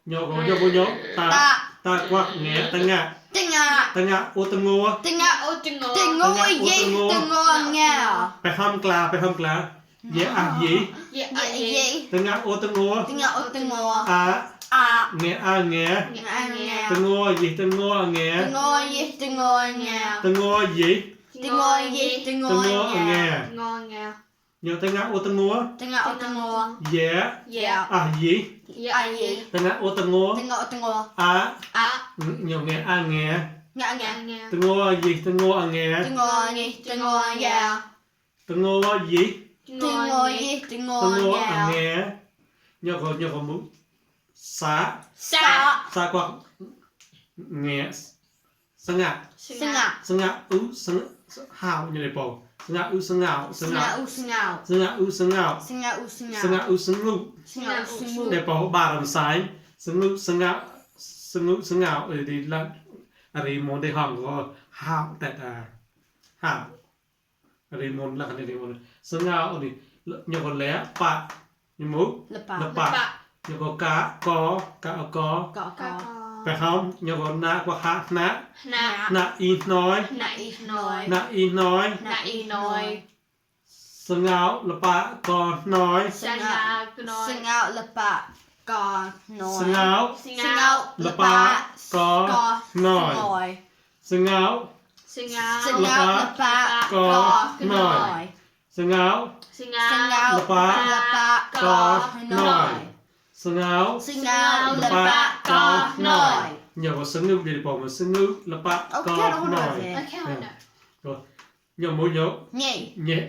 nhọ có nhọ bố nhọ ta quạt nghe ta ngạ ô ta ngôไปห้ามกลาเยอะยีta ngạ ô ta ngô nghe ta ngô gì ta ngô nghe ta ngô gì nhọ ta ngạ ô ta ngô dễ gì ta ngạ ô ta ngô nhọ nghe nghe ta ngô gì ta ngô nghe ta ngô gì ta ngô nghe nhọ có mũ xá quạt nghe sưng ngạ hào như này bầu sưng ngụ để bầu bà làm sai sưng ngạo ở đây là món để hỏng có hào tại hào ở đây món là cái này món sưng ngạo thì nhiều con lé bạ như mũ là bạ nhiều có cá có phải không nhiều con nạ qua hạt nạ in nói sưng ngạo là bạ còn nói sưng ngạo là bạ có nói sưng ngạo là bạ có nói sưng ngạo là bạ có nói sưng ngạo là bạ có nói sưng ngạo là bạ có nói nhiều có sưng ngữ để bỏ một sưng ngữ là bạ có nói rồi nhiều mũi nhớ nhẹ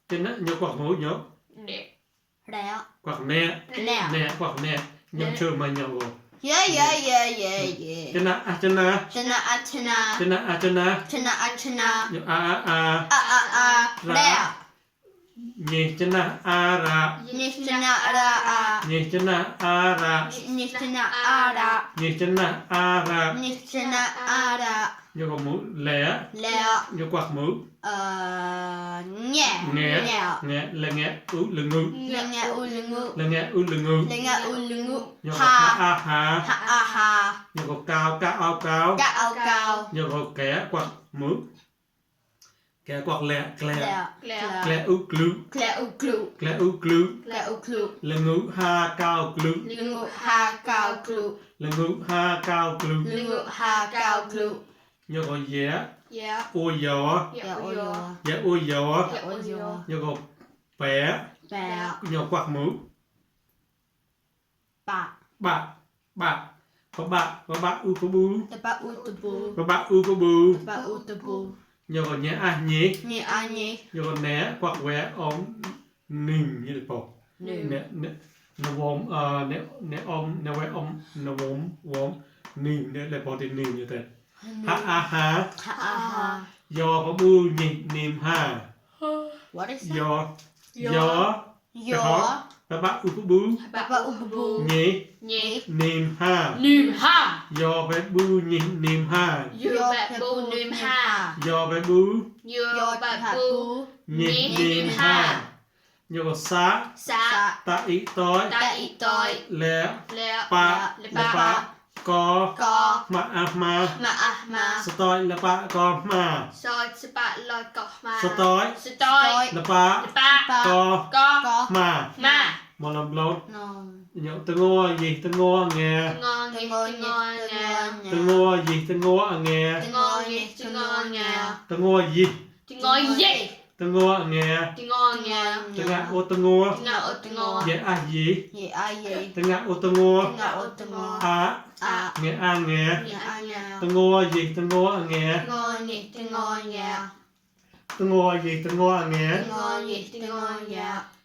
trên đó nhiều quạt mũi nhớ quạt nè nhầm chưa mà nhiều rồi trên ra nhẹ trên ra nhẹ trên ra nhiều có mũi lẻ nhiều quạt mũi nghe là nghe lưng ngư nhiều có ha nhiều có cao nhiều có kẻ quạt mũi kẻ quạt lẻ lưng ngư ha cao nhiều có dẻ ô gió nhiều có bẻ nhiều quạt mũi bạ có bạ u có bu nhiều có nhé nhiều có né quạt quẻ ống nình như thế nào nó vốn né quẻ ống nó vốn nình để lại bỏ tiền nình như thế ha do có bu niệm ha do ba u có bu nhé niệm ha do bé bu niệm ha do bé bu niệm ha do có sa ta ít tối lẹ pa có ma stoi là pa có ma stoi là pa có ma một lần lâu nhậu từ ngô gì từ ngô nghe từ ngô gì từ ngô nghe từ ngô nghe từ ngã ô từ ngô dễ gì từ ngã ô từ ngô nghe từ ngô gì từ ngô nghe từ ngô gì từ ngô nghe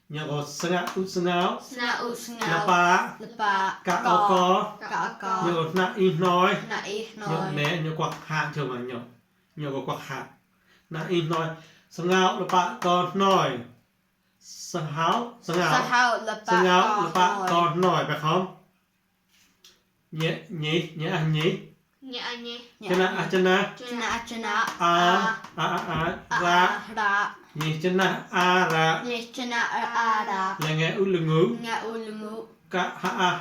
nhớ có sưng áo là ba cả có nhớ có na in nói nhớ né nhớ quạt hạn chưa mà nhớ có quạt hạn na in nói sưng áo là ba con nói sưng áo là ba con nói phải không nhớ nhẹ nhẹ chân nè chân nè ra nhị chân nè ra ra là nghe u lưng cả ha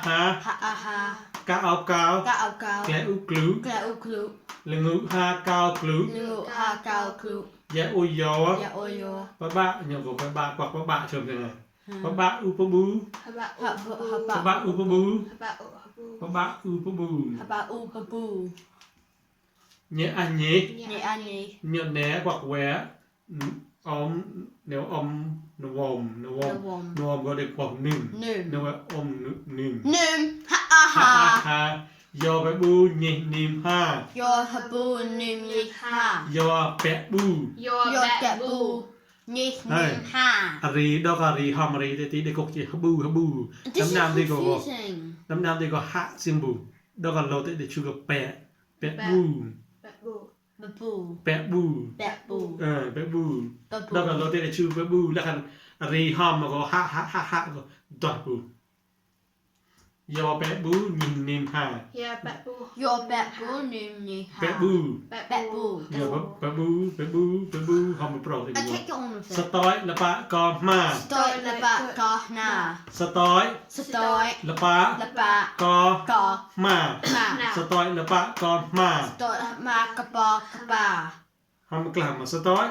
cả áo cao kẻ u clú lưng ngữ ha cao clú dạ ôi gió ba nhờ của ba hoặc ba trường thế này ba u bu ba u bu nhẹ nhẹ né hoặc quẹ nếu nó vòm gọi được khoảng nìm nếu nìm ha do bé bu nhẹ nìm ha do bé bu ari đó là ari ham ari thì để cục chỉ habu năm nam thì có hạ sim bu đó là lâu để chụp bé bu bé bu đó là lâu để chụp bé bu là kan ari ham mà có hạ có đoạt bu do bé bu nhìn nìm ha bé bu do bé bu ham một pro thì stoi là ba con ma stoi là ba con ma stoi là ba con ma ham cái làm mà stoi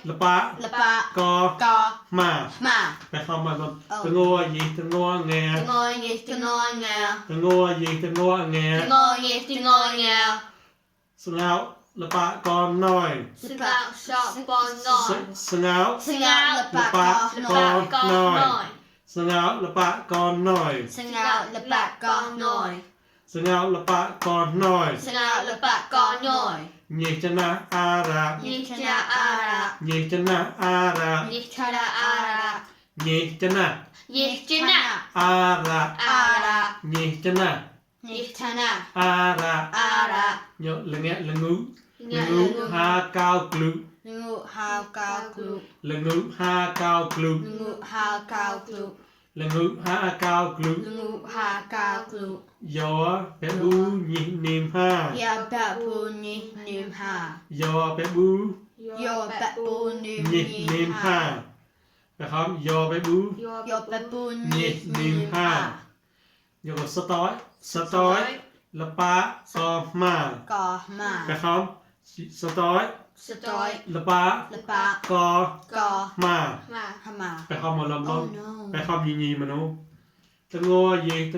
là ba con ma phải không mà tôi ngô gì tôi ngô nghe sừng áo là ba con nồi sừng áo là ba con nồi sừng áo là ba con nồi sừng áo là ba con nồi nhị chân na a ra nhị chân na a ra nhị chân na a ra nhớ là nghe là ngữ ha cao clu là ngữ ha cao clu do bé bu nhị niệm ha do bé bu nhị niệm ha phải không do bé bu nhị niệm ha do stoi là ba con ma phải không stoi là ba con ma phải không mà lầm phải không gì mà nó tôi ngô gì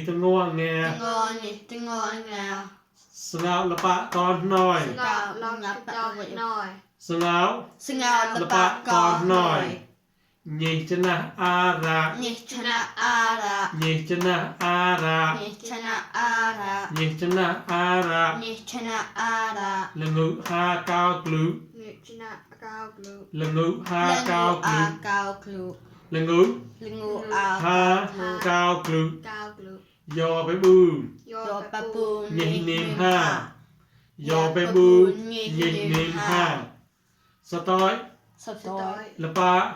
tôi ngô nghe sừng áo là ba con nồi sừng áo là ba con nồi nhị chân na a ra nhị chân na a ra là ngữ ha cao clu là ngữ ha cao clu là ngữ ha cao clu do bé bu nhị niệm ha do bé bu nhị niệm ha stoi là ba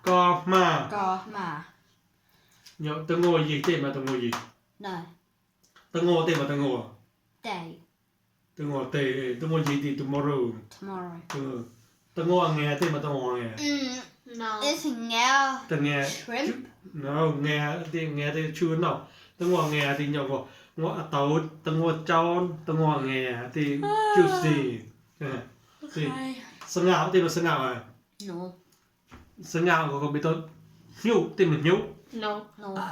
con ma nhớ tôi ngồi gì tên mà tôi ngồi gì tôi ngồi tên mà tôi ngồi tôi ngồi gì thì tomorrow tôi ngồi nghe tên mà tôi ngồi nghe tôi nghe nghe thì chưa nào tôi ngồi nghe thì nhỏ ngồi tàu tôi ngồi tròn tôi ngồi nghe thì chút gì thì sừng áo tên là sừng áo à sừng áo của con biết tôi nhũ tên là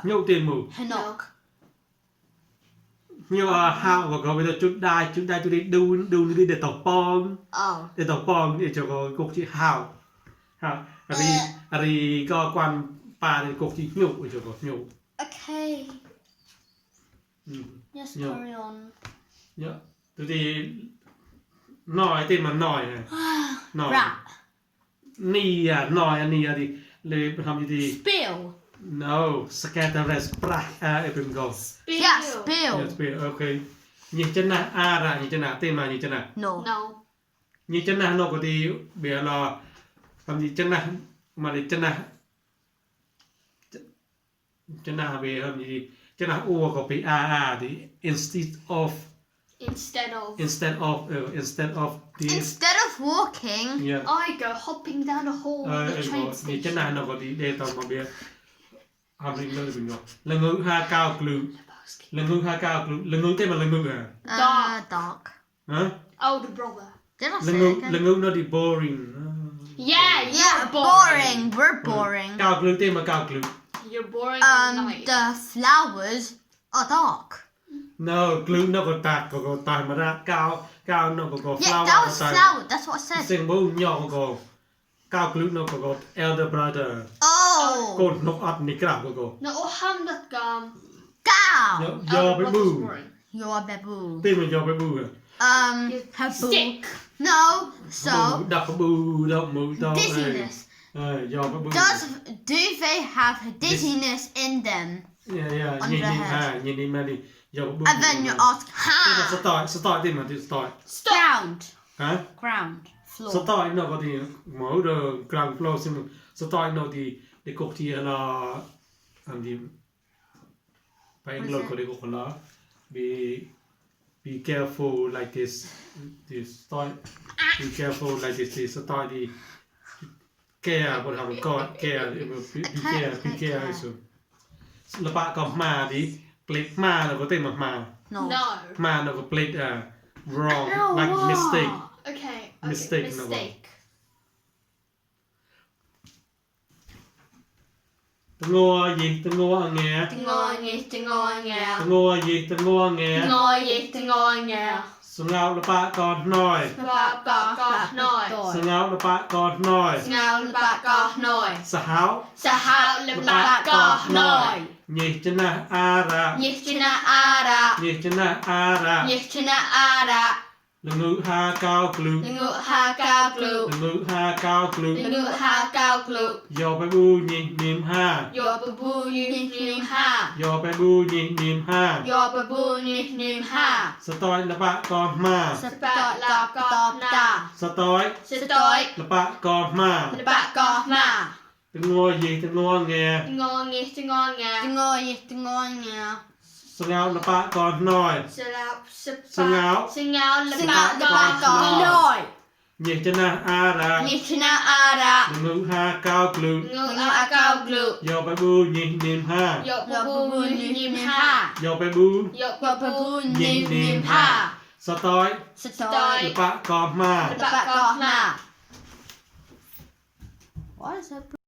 nhũ tên mù nhũ hao của con biết tôi chút đai đi đu đi để tàu pong để cho con cục chị hao ari có quan pa thì cục chị nhũ cho con nhũ okay yes carry on nhớ tôi thì nói tên mà nói này nói nia thì lấy làm gì thì spill no scatter sprach bên go spill okay nhị chân na a ra nhị chân na tên mà nhị chân na no nhị chân na nó có thì bây là làm gì chân na mà để chân na bây làm gì cho nó ua có bị thì instead of Instead of. instead of this Instead of walking. yeah I go hopping down a hall in the train thì cho station. nó có đi đây tao mà biết học định lợi bình rồi là ngữ ha cao cự là ngữ ha cao cự là ngữ tên mà là ngữ à Dark. hả Older brother. Did I là say ngữ it again? là ngữ nó đi boring Yeah, Yeah, you're boring. We're boring. cao cự tên mà cao cự You're boring at night. The flowers are dark. no cự nó có tạt mà ra cao nó có Yeah, flower that was tạt flower. That's what I said. sinh bố nhỏ có cao cự nó có elder brother Oh, cột nó ấp ní cả có No, ham that gum. cow. giờ phải bù You're a baboon. tên mình giờ phải bù Have Stick. No. So đập bù đập mũi đau dizziness. giờ phải bù Do they have dizziness in them? yeah On nhìn the đi head. nhìn đi mà đi giờ phải bù And then you ask, start tên mà đi start ground. hả Ground. Floor. start nó có thì mở được ground floor xem start nó thì để cột thì là anh đi phải anh lôi có để cột là be careful like this start be careful like this start thì care bọn họ có care be care so là bạn có mà đi plate mà là có tên mà No. No. mà nó có plate wrong No, like wow. mistake Okay. Mistake, no. Mistake. Tôi ngô gì tôi ngô nghe Ngồi nghe, tôi ngồi nghe. tôi ngô gì tôi ngô nghe Ngồi gì, tôi ngồi nghe. sung ngao là bạn còn nói Có nồi. sung ngao là bạn còn nói Ngao là bà có nồi. sa háo Sa hao là bà có nồi. nhị chân na ara Nhiệt trên ara. nhị chân na ara Nhiệt trên ara. là ngữ ha cao clu Ngự ha cao clu. là ngữ ha cao clu Ngự ha cao clu. do phải bu nhị niệm ha Yo bà bu nim ha. do phải bu nhị niệm ha Yo bà bu nim ha. stoi là bạn còn mà Bà là có na. stoi Stoi là bạn còn mà là bà có mà. tôi ngô gì tôi ngô nghe Ngon nghe, tôi ngon nghe. sung ngao là bạn còn nói Sẽ là sung ngao Sinh ngao là Sinh bà ngao là bà có có nồi. nhị chân na ara Nhiệt trên ara. là ngữ ha cao clu Ngự ha cao clu. do phải bu nhị niệm ha Yo bà bu nim ha. do phải bu Yo bà bu nim ha. stoi Stoi là bạn còn mà là bà có mà. What is that?